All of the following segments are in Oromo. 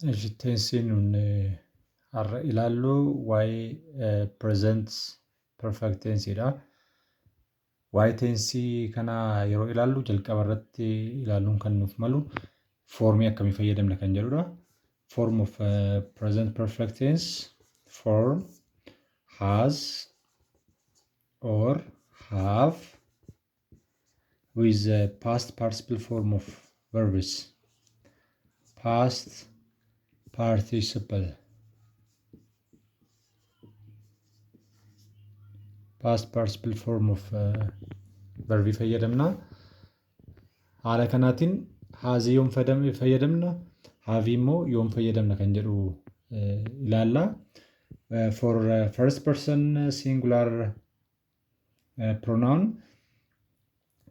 Tensiin nun har'a ilaallu waa'ee present perfect tensiidha. Waa'ee tensii kana yeroo ilaallu jalqaba irratti ilaaluun kan nuuf malu foormii akkamii fayyadamna kan jedhudha. Form of present perfect tense: form has or have with the past participle form of verbs. Past participle. Past participle form of verbii fayyadamna. Haala kanaatiin hasii yoom fayyadamna, haveii immoo yoom fayyadamna kan jedhu ilaalla. For first person singular pronoun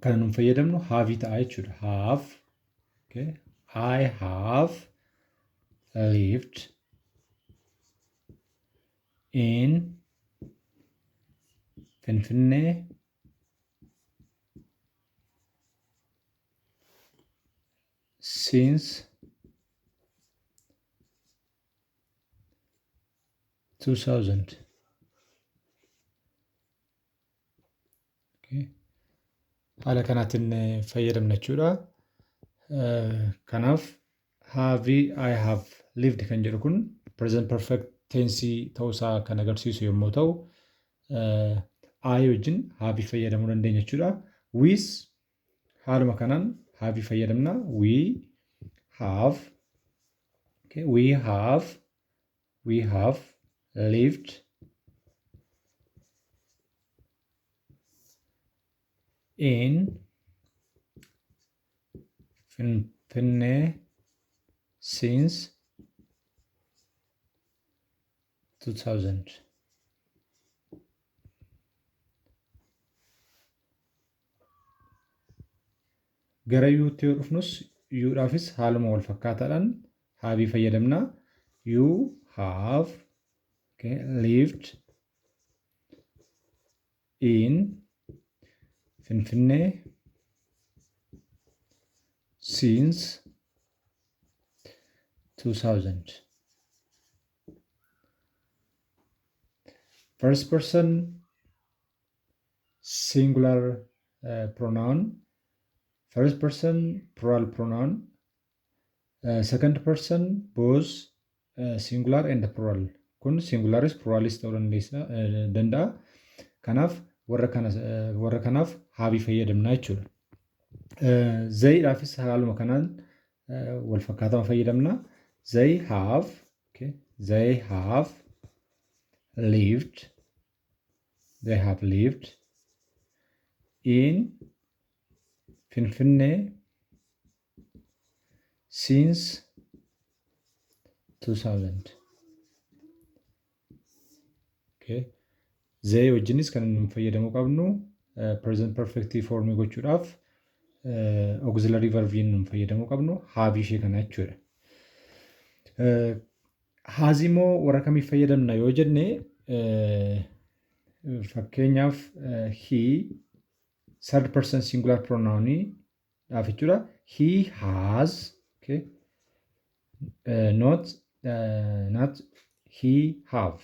kan nun fayyadamnu haveii ta'a jechuudha. Have, okay. I have lived in Finfinnee since 2000. Okay. Haala kanaatiin fayyadamna jechuudha. Kanaaf haveii "I have lived" kan jedhu kun present perfect tensii ta'uusaa kan agarsiisu yommuu ta'u, I wajjin haveii fayyadamuu dandeenya jechuudha. We's haaluma kanaan haveii fayyadamna. We have, okay, we have lived in Finfinnee since 2000. Gara youtti yoo dhufnus, youdhaafis haaluma wal fakkaataadhaan haveii fayyadamna. You have, okay, lived in Finfinnee since 2000. First person singular pronoun, first person plural pronoun, second person both singular and plural. Kun singularis pluralis ta'uu danda'a. Kanaaf warra kanaaf haveii fayyadamna jechuudha. Theydhaafis haaluma kanaan wal fakkaatama fayyadamna. They have, okay, they have lived, they have lived in Finfinnee since 2000. Okay. They wajjinis kan nu fayyadamuu qabnu present perfect formii gochuudhaaf auxiliary verbiin nu fayyadamuu qabnu haveii ishee kana jechuudha. Hasii immoo warra kamiif fayyadamna yoo jenne, fakkeenyaaf he, third person singular pronoun dhaaf jechuudha. He has, okay, not he have,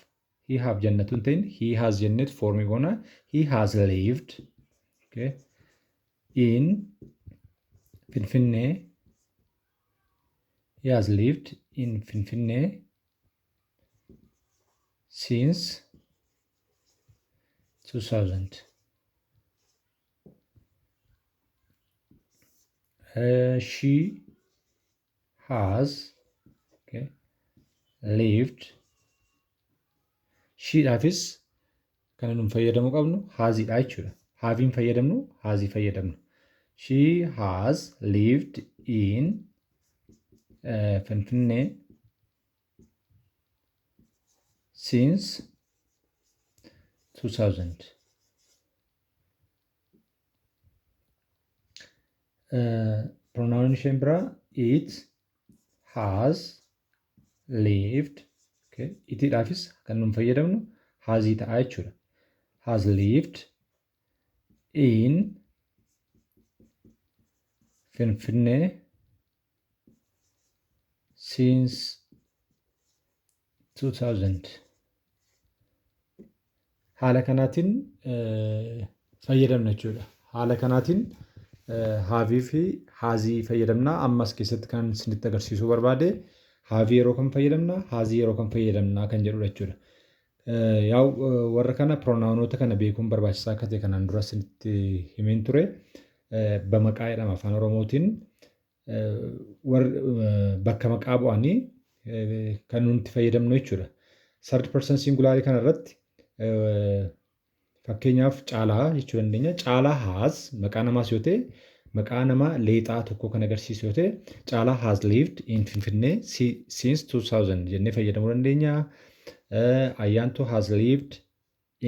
he have jennatu hin ta'in, he has jenneet formii goona. He has lived, okay, in Finfinnee, he has lived in Finfinnee since 2000. She has, okay, lived, shedhaafis kan nun fayyadamuu qabnu hasiidha jechuudha. Haveiin fayyadamnu, hasii fayyadamnu. She has lived in Finfinnee since 2000. Pronoun isheen biraa it has lived, okay, itidhaafis kan nun fayyadamnu hasii ta'a jechuudha. Has lived in Finfinnee since 2000. Haala kanaatiin fayyadamna jechuudha. Haala kanaatiin have fi has fayyadamna. Ammas keessatti kan isinitti agarsiisuu barbaade have yeroo kam fayyadamna, has yeroo kam fayyadamna kan jedhudha jechuudha. Yaa'u warra kana pronounoota kana beekuun barbaachisaa akka ta'e kanaan dura isinitti himeen ture. Bamaqaa jedhama afaan Oromootiin. Bakka maqaa bu'anii kan nuti fayyadamnu jechuudha. Third person singular kana irratti fakkeenyaaf Caalaa jechuu dandeenya. Caalaa has maqaa namaas yoo ta'e, maqaa nama leexaa tokko kan agarsiisu yoo ta'e, Caalaa has lived in Finfinnee since 2000 jennee fayyadamuu dandeenya. Ayyaantuu has lived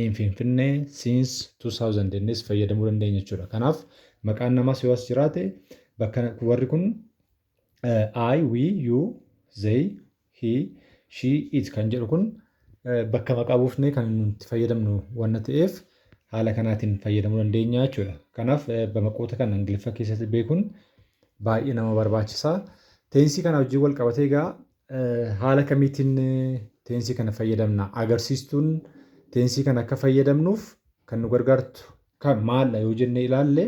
in Finfinnee since 2000 jennees fayyadamuu dandeenya jechuudha. Kanaaf maqaan namaas yoo as jiraate, bakka warri kun I, we, you, they, he, she, it kan jedhu kun bakka maqaa buufnee kan nuti fayyadamnu waan ta'eef, haala kanaatiin fayyadamuu dandeenya jechuudha. Kanaaf bamaqoota kana Ingiliffa keessatti beekuun baay'ee nama barbaachisa. Tense kana wajjin wal qabatee egaa haala kamiitiin tense kana fayyadamna? Agarsiistuun tense kana akka fayyadamnuuf kan nu gargaartu kan maalla yoo jennee ilaalle,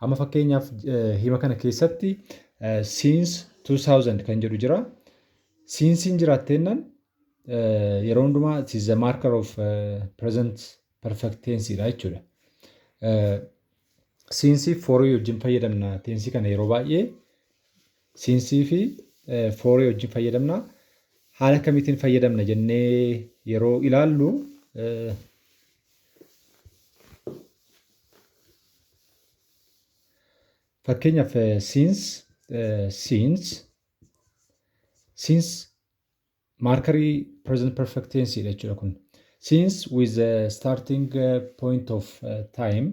amma fakkeenyaaf hima kana keessatti since 2000 kan jedhu jira. Sinceiin jiraatteennan yeroo hundumaa it is the marker of present perfect tense dha jechuudha. Since for wajjin fayyadamna tense kana yeroo baay'ee since fi for wajjin fayyadamna. Haala kamiitiin fayyadamna jennee yeroo ilaallu, fakkeenyaaf since markerii present perfect tense dha jechuudha kun. Since with the starting point of time.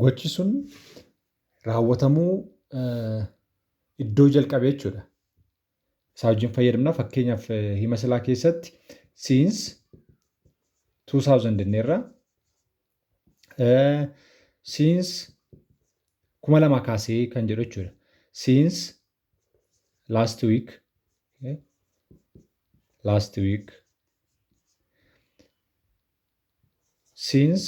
Gochi sun raawwatamuu iddoo jalqabee jechuudha. Isaa wajjin fayyadamna. Fakkeenyaaf hima silaa keessatti since 2000 jenneerra. Since 2000 kaasee kan jedhu jechuudha. Since last week, last week, since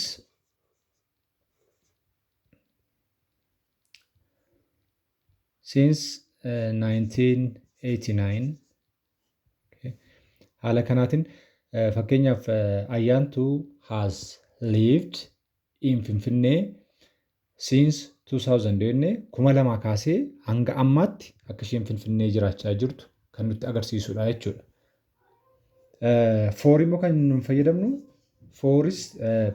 1989. Okay. Haala kanaatiin fakkeenyaaf Ayyaantuu has lived in Finfinnee since 2000 jennee, 2000 kaasee hanga ammaatti akka isheen Finfinnee jiraachaa jirtu kan nutti agarsiisudha jechuudha. For immoo kan nuyi fayyadamnu, foris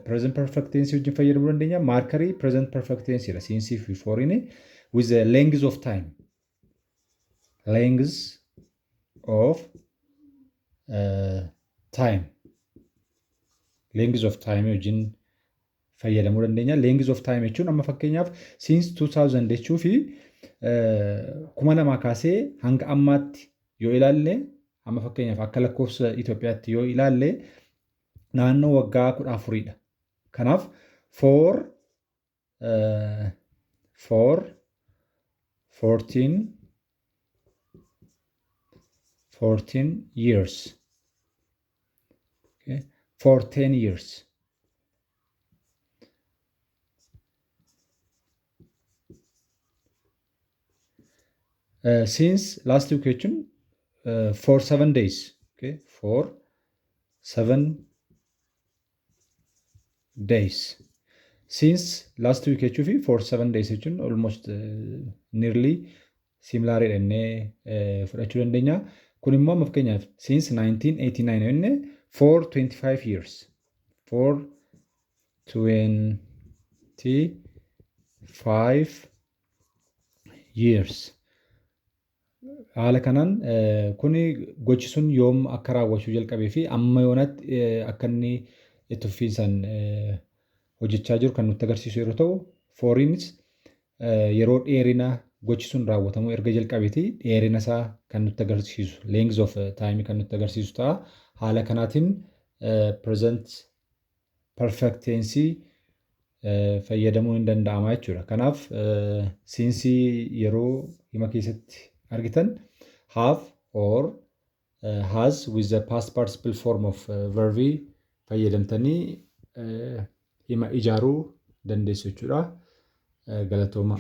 present perfect tense wajjin fayyadamuu dandeenya. Markerii present perfect tense dha. Since fi foriin with the length of time. Length of time. Length of time wajjin fayyadamuu dandeenya. Length of time jechuun amma fakkeenyaaf since 2000 jechuu fi 2000 kaasee hanga ammaatti yoo ilaalle, amma fakkeenyaaf akka lakkoofsa Itoophiyaatti yoo ilaalle, naannoo waggaa 14dha. Kanaaf for 14 years, okay, for 10 years. Since last week jechuun for 7 days, okay, for 7 days. Since last week jechuu fi for 7 days jechuun almost nearly similar jennee fudhachuu dandeenya. Kun immoo amma fakkeenyaaf since 1989 jennee for 25 years, for 25 years. Haala kanaan kuni gochi sun yoom akka raawwachuu jalqabee fi amma yoonatti akka inni itti fufiinsaan hojjechaa jiru kan nutti agarsiisu yeroo ta'u, foriinis yeroo dheerina Gochi sun raawwatamuu erga jalqabeeti dheerina isaa kan nutti agarsiisu, length of time kan nutti agarsiisu ta'a. Haala kanaatiin present perfect tense fayyadamuun hin danda'ama jechuudha. Kanaaf since yeroo hima keessatti argitan have or has with the past participle form of verb fayyadamtanii hima ijaaruu dandeessu jechuudha. Galatooma.